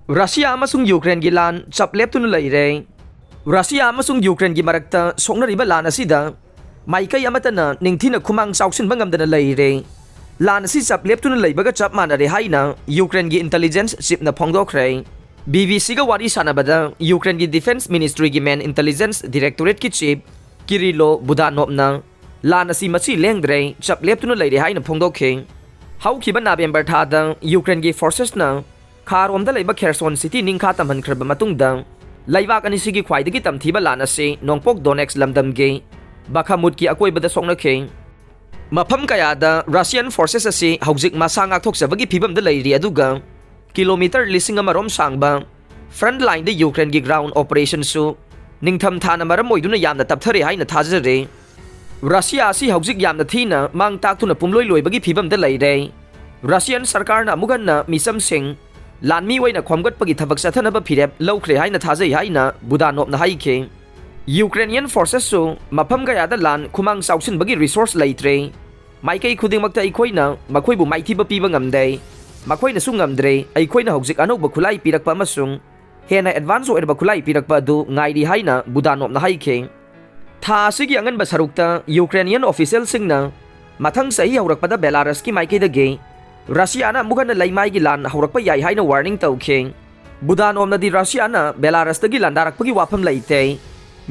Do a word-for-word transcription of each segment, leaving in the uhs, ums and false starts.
Russia ꯑꯃꯁꯨꯡ ꯌꯨꯀ꯭ꯔꯦꯟꯒꯤ ꯂꯥꯟ ꯆꯞ ꯂꯦꯞꯇꯨꯅ ꯂꯩꯔꯦ꯫ ꯔꯁꯤꯌꯥ ꯑꯃꯁꯨꯡ ꯌꯨꯀ꯭ꯔꯦꯟꯒꯤ ꯃꯔꯛꯇ ꯁꯣꯛꯅꯔꯤꯕ ꯂꯥꯟ ꯑꯁꯤꯗ ꯃꯥꯏꯀꯩ ꯑꯃꯠꯇꯅ ꯅꯤꯡꯊꯤꯅ ꯈꯨꯃꯥꯡ ꯆꯥꯎꯁꯤꯟꯕ ꯉꯝꯗꯅ ꯂꯩꯔꯦ꯫ ꯂꯥꯟ ꯑꯁꯤ ꯆꯞ ꯂꯦꯞꯇꯨꯅ ꯂꯩꯕꯒ ꯆꯞ ꯃꯥꯟꯅꯔꯦ ꯍꯥꯏꯅ ꯌꯨꯀ꯭ꯔꯦꯟꯒꯤ intelligence chiefꯅ ꯐꯣꯡꯗꯣꯛꯈ꯭ꯔꯦ꯫ ꯕꯤ ꯕꯤ ꯁꯤꯒ ꯋꯥꯔꯤ ꯁꯥꯟꯅꯕꯗ ꯌꯨꯀ꯭ꯔꯦꯟꯒꯤ defence ministryꯒꯤ main intelligence directorateꯀꯤ chief ꯀꯤꯔꯤꯂꯣ ꯕꯨꯗꯥꯅꯣꯞꯅ ꯂꯥꯟ ꯑꯁꯤ ꯃꯁꯤ ꯂꯦꯡꯗ꯭ꯔꯦ, ꯆꯞ ꯂꯦꯞꯇꯨꯅ ꯂꯩꯔꯦ ꯍꯥꯏꯅ ꯐꯣꯡꯗꯣꯛꯈꯤ꯫ ꯍꯧꯈꯤꯕ ꯅꯕꯦꯝꯕꯔ ꯊꯥꯗ ꯌꯨꯀ꯭ꯔꯦꯟꯒꯤ forcesꯅ ꯈꯥꯔꯣꯝꯗ ꯂꯩꯕ ꯈꯦꯔꯁꯣꯟ city ꯅꯤꯡꯈꯥ ꯇꯝꯍꯟꯈ꯭ꯔꯕ ꯃꯇꯨꯡꯗ, ꯂꯩꯕꯥꯛ ꯑꯅꯤꯁꯤꯒꯤ ꯈ꯭ꯋꯥꯏꯗꯒꯤ ꯇꯝꯊꯤꯕ ꯂꯥꯟ ꯑꯁꯤ ꯅꯣꯡꯄꯣꯛ ꯗꯣꯅꯦꯠꯁ ꯂꯝꯗꯝꯒꯤ ꯕꯈꯃꯨꯠꯀꯤ ꯑꯀꯣꯏꯕꯗ ꯁꯣꯛꯅꯈꯤ꯫ ꯃꯐꯝ ꯀꯌꯥꯗ Russian forces ꯑꯁꯤ ꯍꯧꯖꯤꯛ ꯃꯁꯥ ꯉꯥꯛꯊꯣꯛꯆꯕꯒꯤ ꯐꯤꯕꯝꯗ ꯂꯩꯔꯤ, ꯑꯗꯨꯒ ꯀꯤꯂꯣꯃꯤꯇꯔ ꯂꯤꯁꯤꯡ ꯑꯃ ꯔꯣꯝ ꯁꯥꯡꯕ front lineꯗ ꯌꯨꯀ꯭ꯔꯦꯟꯒꯤ ground operationꯁꯨ ꯅꯤꯡꯊꯝ ꯊꯥꯅ ꯃꯔꯝ ꯑꯣꯏꯗꯨꯅ ꯌꯥꯝꯅ ꯇꯞꯊꯔꯦ ꯍꯥꯏꯅ ꯊꯥꯖꯔꯦ꯫ ꯔꯁꯤꯌꯥ ꯑꯁꯤ ꯍꯧꯖꯤꯛ ꯌꯥꯝꯅ ꯊꯤꯅ ꯃꯥꯡ ꯇꯥꯛꯇꯨꯅ ꯄꯨꯝꯂꯣꯏ ꯂꯣꯏꯕꯒꯤ ꯐꯤꯕꯝꯗ ꯂꯩꯔꯦ꯫ ꯔꯁꯤꯌꯟ ꯁꯔꯀꯥꯔꯅ ꯑꯃꯨꯛ ꯍꯟꯅ ꯃꯤꯆꯝꯁꯤꯡ ꯂꯥꯟꯃꯤ ꯑꯣꯏꯅ ꯈꯣꯝꯒꯠꯄꯒꯤ ꯊꯕꯛ ꯆꯠꯊꯅꯕ ꯐꯤꯔꯦꯞ ꯂꯧꯈ꯭ꯔꯦ ꯍꯥꯏꯅ ꯊꯥꯖꯩ ꯍꯥꯏꯅ ꯕꯨꯗꯥꯅꯣꯞꯅ ꯍꯥꯏꯈꯤ꯫ Ukrainian forcesꯁꯨ ꯃꯐꯝ ꯀꯌꯥꯗ ꯂꯥꯟ ꯈꯨꯃꯥꯡ ꯆꯥꯎꯁꯤꯟꯕꯒꯤ resource ꯂꯩꯇ꯭ꯔꯦ꯫ ꯃꯥꯏꯀꯩ ꯈꯨꯗꯤꯡꯃꯛꯇ ꯑꯩꯈꯣꯏꯅ ꯃꯈꯣꯏꯕꯨ ꯃꯥꯏꯊꯤꯕ ꯄꯤꯕ ꯉꯝꯗꯦ꯫ ꯃꯈꯣꯏꯅꯁꯨ ꯉꯝꯗ꯭ꯔꯦ꯫ ꯑꯩꯈꯣꯏꯅ ꯍꯧꯖꯤꯛ ꯑꯅꯧꯕ ꯈꯨꯠꯂꯥꯏ ꯄꯤꯔꯛꯄ ꯑꯃꯁꯨꯡ ꯍꯦꯟꯅ advance ꯑꯣꯏꯔꯕ ꯈꯨꯠꯂꯥꯏ ꯄꯤꯔꯛꯄ ꯑꯗꯨ ꯉꯥꯏꯔꯤ ꯍꯥꯏꯅ ꯕꯨꯗꯥꯅꯣꯞꯅ ꯍꯥꯏꯈꯤ꯫ ꯊꯥ ꯑꯁꯤꯒꯤ ꯑꯉꯟꯕ ꯁꯔꯨꯛꯇ Ukrainian officialꯁꯤꯡꯅ ꯃꯊꯪ ꯆꯍꯤ ꯍꯧꯔꯛꯄꯗ ꯕꯦꯂꯥꯔꯁꯀꯤ ꯃꯥꯏꯀꯩꯗꯒꯤ ꯔꯁꯤꯌꯥꯅ ꯑꯃꯨꯛ ꯍꯟꯅ ꯂꯩꯃꯥꯏꯒꯤ ꯂꯥꯟ ꯍꯧꯔꯛꯄ ꯌꯥꯏ ꯍꯥꯏꯅ warning ꯇꯧꯈꯤ꯫ ꯕꯨꯗꯥꯅꯣꯞꯅꯗꯤ ꯔꯁꯤꯌꯥꯅ ꯕꯦꯂꯥꯔꯁꯇꯒꯤ ꯂꯥꯟꯗꯥꯔꯛꯄꯒꯤ ꯋꯥꯐꯝ ꯂꯩꯇꯦ꯫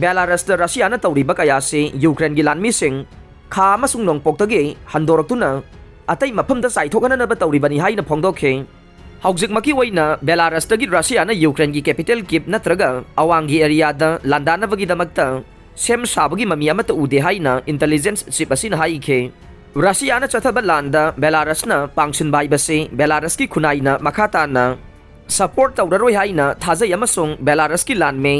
ꯕꯦꯂꯥꯔꯁꯇ ꯔꯁꯤꯌꯥꯅ ꯇꯧꯔꯤꯕ ꯀꯌꯥꯁꯤ ꯌꯨꯀ꯭ꯔꯦꯟꯒꯤ ꯂꯥꯟꯃꯤꯁꯤꯡ ꯈꯥ ꯑꯃꯁꯨꯡ ꯅꯣꯡꯄꯣꯛꯇꯒꯤ ꯍꯟꯗꯣꯔꯛꯇꯨꯅ ꯑꯇꯩ ꯃꯐꯝꯗ ꯆꯥꯏꯊꯣꯛꯍꯟꯅꯕ ꯇꯧꯔꯤꯕꯅꯤ ꯍꯥꯏꯅ ꯐꯣꯡꯗꯣꯛꯈꯤ꯫ ꯍꯧꯖꯤꯛꯃꯛꯀꯤ ꯑꯣꯏꯅ ꯕꯦꯂꯥꯔꯁꯇꯒꯤ ꯔꯁꯤꯌꯥꯅ ꯌꯨꯀ꯭ꯔꯦꯟꯒꯤ capital ꯀꯤꯞ ꯅꯠꯇ꯭ꯔꯒ ꯑꯋꯥꯡꯒꯤ ꯑꯦꯔꯤꯌꯥꯗ ꯂꯥꯟꯗꯥꯅꯕꯒꯤꯗꯃꯛꯇ ꯁꯦꯝ ꯁꯥꯕꯒꯤ ꯃꯃꯤ ꯑꯃꯠꯇ ꯎꯗꯦ ꯍꯥꯏꯅ intelligence chief ꯑꯁꯤꯅ ꯍꯥꯏꯈꯤ꯫ ꯔꯁꯤꯌꯥꯅ ꯆꯠꯊꯕ ꯂꯥꯟꯗ ꯕꯦꯂꯥꯔꯁꯅ ꯄꯥꯡꯁꯤꯟꯕ ꯍꯥꯏꯕꯁꯤ ꯕꯦꯂꯥꯔꯁꯀꯤ ꯈꯨꯟꯅꯥꯏꯅ ꯃꯈꯥ ꯇꯥꯅ support ꯇꯧꯔꯔꯣꯏ ꯍꯥꯏꯅ ꯊꯥꯖꯩ ꯑꯃꯁꯨꯡ ꯕꯦꯂꯥꯔꯁꯀꯤ ꯂꯥꯟꯃꯤ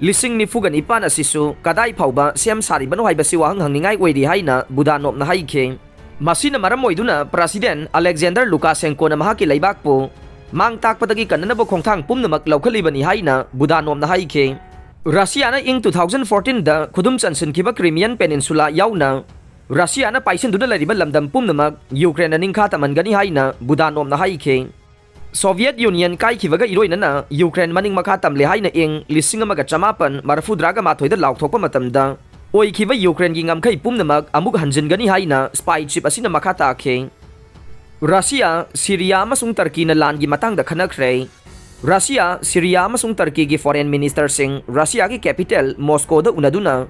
ꯂꯤꯁꯤꯡ ꯅꯤꯐꯨꯒ ꯅꯤꯄꯥꯟ ꯑꯁꯤꯁꯨ ꯀꯗꯥꯏ ꯐꯥꯎꯕ ꯁꯦꯝ ꯁꯥꯔꯤꯕꯅꯣ ꯍꯥꯏꯕꯁꯤ ꯋꯥꯍꯪ ꯍꯪꯅꯤꯡꯉꯥꯏ ꯑꯣꯏꯔꯤ ꯍꯥꯏꯅ ꯕꯨꯗꯥꯅꯣꯞꯅ ꯍꯥꯏꯈꯤ꯫ ꯃꯁꯤꯅ ꯃꯔꯝ ꯑꯣꯏꯗꯨꯅ President Alexander Lukashenkoꯅ ꯃꯍꯥꯛꯀꯤ ꯂꯩꯕꯥꯛꯄꯨ ꯃꯥꯡ ꯇꯥꯛꯄꯗꯒꯤ ꯀꯟꯅꯅꯕ ꯈꯣꯡꯊꯥꯡ ꯄꯨꯝꯅꯃꯛ ꯂꯧꯈꯠꯂꯤꯕꯅꯤ ꯍꯥꯏꯅ ꯕꯨꯗꯥꯅꯣꯞꯅ ꯍꯥꯏꯈꯤ꯫ ꯔꯁꯤꯌꯥꯅ ꯏꯪ two thousand fourteenꯗ ꯈꯨꯗꯨꯝ ꯆꯟꯁꯤꯟꯈꯤꯕ Crimean Peninsula ꯌꯥꯎꯅ ꯔꯁꯤꯌꯥꯅ ꯄꯥꯏꯁꯤꯟꯗꯨꯅ ꯂꯩꯔꯤꯕ ꯂꯝꯗꯝ ꯄꯨꯝꯅꯃꯛ ꯌꯨꯀ꯭ꯔꯦꯟꯅ ꯅꯤꯡꯈꯥ ꯇꯝꯍꯟꯒꯅꯤ ꯍꯥꯏꯅ ꯕꯨꯗꯥꯅꯣꯞꯅ ꯍꯥꯏꯈꯤ꯫ Soviet Union ꯀꯥꯏꯈꯤꯕꯒ ꯏꯔꯣꯏꯅꯅ ꯌꯨꯀ꯭ꯔꯦꯟ ꯃꯅꯤꯡ ꯃꯈꯥ ꯇꯝꯂꯦ ꯍꯥꯏꯅ ꯏꯪ ꯂꯤꯁꯤꯡ ꯑꯃꯒ ꯆꯃꯥꯄꯟ ꯃꯔꯐꯨꯇꯔꯥꯒ ꯃꯥꯊꯣꯏꯗ ꯂꯥꯎꯊꯣꯛꯄ ꯃꯇꯝꯗ, ꯑꯣꯏꯈꯤꯕ ꯌꯨꯀ꯭ꯔꯦꯟꯒꯤ ꯉꯝꯈꯩ ꯄꯨꯝꯅꯃꯛ ꯑꯃꯨꯛ ꯍꯟꯖꯤꯟꯒꯅꯤ ꯍꯥꯏꯅ spy chief ꯑꯁꯤꯅ ꯃꯈꯥ ꯇꯥꯈꯤ꯫ ꯔꯁꯤꯌꯥ, ꯁꯤꯔꯤꯌꯥ ꯑꯃꯁꯨꯡ ꯇꯔꯀꯤꯅ ꯂꯥꯟꯒꯤ ꯃꯇꯥꯡꯗ ꯈꯟꯅꯈ꯭ꯔꯦ꯫ ꯔꯁꯤꯌꯥ, ꯁꯤꯔꯤꯌꯥ ꯑꯃꯁꯨꯡ ꯇꯔꯀꯤꯒꯤ foreign ministerꯁꯤꯡ ꯔꯁꯤꯌꯥꯒꯤ capital ꯃꯣꯁꯀꯣꯗ ꯎꯅꯗꯨꯅ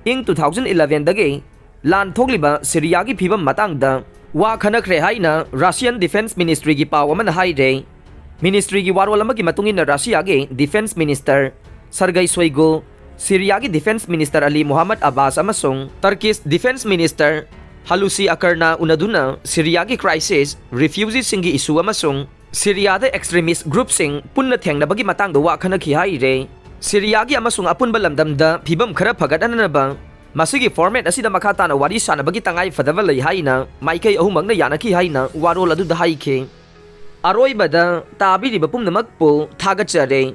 ꯏꯪ two thousand elevenꯗꯒꯤ ꯂꯥꯟ ꯊꯣꯛꯂꯤꯕ ꯁꯤꯔꯤꯌꯥꯒꯤ ꯐꯤꯕꯝ ꯃꯇꯥꯡꯗ ꯋꯥ ꯈꯟꯅꯈ꯭ꯔꯦ ꯍꯥꯏꯅ Russian Defense Ministryꯒꯤ ꯄꯥꯎ ꯑꯃꯅ ꯍꯥꯏꯔꯦ꯫ Ministryꯒꯤ ꯋꯥꯔꯣꯜ ꯑꯃꯒꯤ ꯃꯇꯨꯡ ꯏꯟꯅ, ꯔꯁꯤꯌꯥꯒꯤ Defense Minister Sergei Shoigu, ꯁꯤꯔꯤꯌꯥꯒꯤ Defense Minister Ali Mohammad Abbas ꯑꯃꯁꯨꯡ Turkish Defense Minister Hulusi Akar'ꯅ ꯎꯅꯗꯨꯅ ꯁꯤꯔꯤꯌꯥꯒꯤ crisis, refugeeꯁꯤꯡꯒꯤ issue ꯑꯃꯁꯨꯡ ꯁꯤꯔꯤꯌꯥꯗ extremist groupꯁꯤꯡ ꯄꯨꯟꯅ ꯊꯦꯡꯅꯕꯒꯤ ꯃꯇꯥꯡꯗ ꯋꯥ ꯈꯟꯅꯈꯤ ꯍꯥꯏꯔꯦ꯫ ꯁꯤꯔꯤꯌꯥꯒꯤ ꯑꯃꯁꯨꯡ ꯑꯄꯨꯟꯕ ꯂꯝꯗꯝꯗ ꯐꯤꯕꯝ ꯈꯔ ꯐꯒꯠꯍꯟꯅꯕ ꯃꯁꯤꯒꯤ format ꯑꯁꯤꯗ ꯃꯈꯥ ꯇꯥꯅ ꯋꯥꯔꯤ ꯁꯥꯅꯕꯒꯤ ꯇꯉꯥꯏ ꯐꯗꯕ ꯂꯩ ꯍꯥꯏꯅ ꯃꯥꯏꯀꯩ ꯑꯍꯨꯝꯃꯛꯅ ꯌꯥꯅꯈꯤ ꯍꯥꯏꯅ ꯋꯥꯔꯣꯜ ꯑꯗꯨꯗ ꯍꯥꯏꯈꯤ꯫ ꯑꯔꯣꯏꯕꯗ ꯇꯥꯕꯤꯔꯤꯕ ꯄꯨꯝꯅꯃꯛꯄꯨ ꯊꯥꯒꯠꯆꯔꯤ꯫